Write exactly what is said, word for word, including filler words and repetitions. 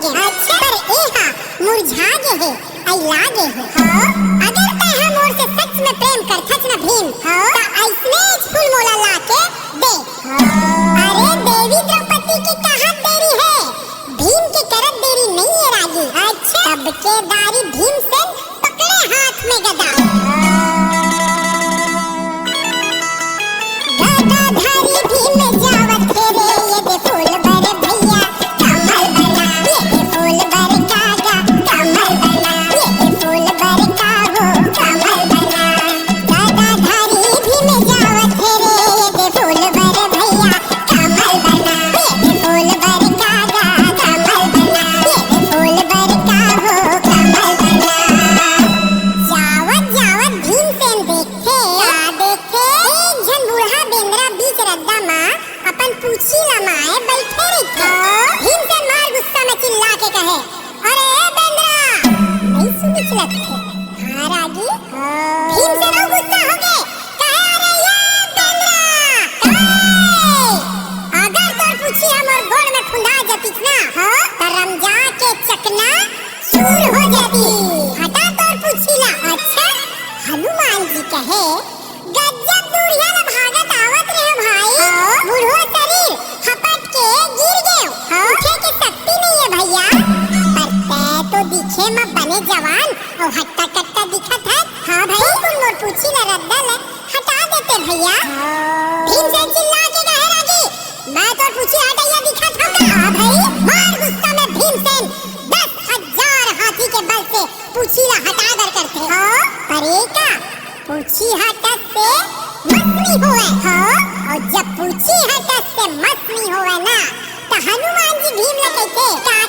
अच्छा। पर ए हा मुरझा गे हे, अइला गे हे। हाँ। अगर तैं हा मोर से सच में प्रेम करथस न भीम, हाँ। त अइसने फूल मोला ला के दे। हाँ। अरे देवी द्रौपदी के कहत देरी हे, भीम के करत देरी नइ हे रागी। अच्छा। तब के दारी भीमसेन पकड़े हाथ में गदा। गदाधारी भीम जावत हे रे, ये दे फूल बर भैया कमल बना, ये दे फूल बर कागा कमल बना, ये दे फूल बर कागो कमल बना। गदाधारी भीम जावत हे रे, ये दे फूल बर भैया कमल बना, ये दे फूल बर कागा कमल बना, ये दे फूल बर कागो कमल बना। जावत जावत भीमसेन देखथे, का देखथे? एक झन बूढ़ा बेंदरा बीच रद्दा म अपन पूछी लमाए बइठे रहिथे। भीमसेन मार गुस्सा में चिल्ला के कहे, "अरे ए बेंदरा!" नइ सुनिच लगथे। हाँ रागी। भीमसेन अउ गुस्सा होगे, कहे, "अरे ए बेंदरा! ए! अगर तोर पूछी ह मोर गोड़ में फुंदा जतिस ना, त रमजा के चकना चूर हो जाती। हटा तोर पूछी ला।" अच्छा। हनुमान जी कहे, "गजब दूरिहा ला भागत आवत रेहे भाई। हाँ। बूढ़ो शरीर हपट के गिर गेव। हाँ। उठे के शक्ति नइ हे भैया। पर तैं तो दिखे म बने जवान अउ हट्टा कट्टा दिखत हे।" हाँ भाई। तैं मोर पूछी ला रद्दा ला हटा देते भैया। हाँ। भीमसेन चिल्ला के कहे रागी, "मैं तोर पूछी हटइया दिखत हँव का?" हाँ भाई। मार गुस्सा में भीमसेन दस हजार हाथी के बल से पूछी ला हटाए बर करथे। हाँ। पर ए का पूछी हटस से मस नइ होवय। हाँ। अउ जब पूछी हटस से मस नइ होवय ना, त हनुमान जी भीम ला कहिथे, "का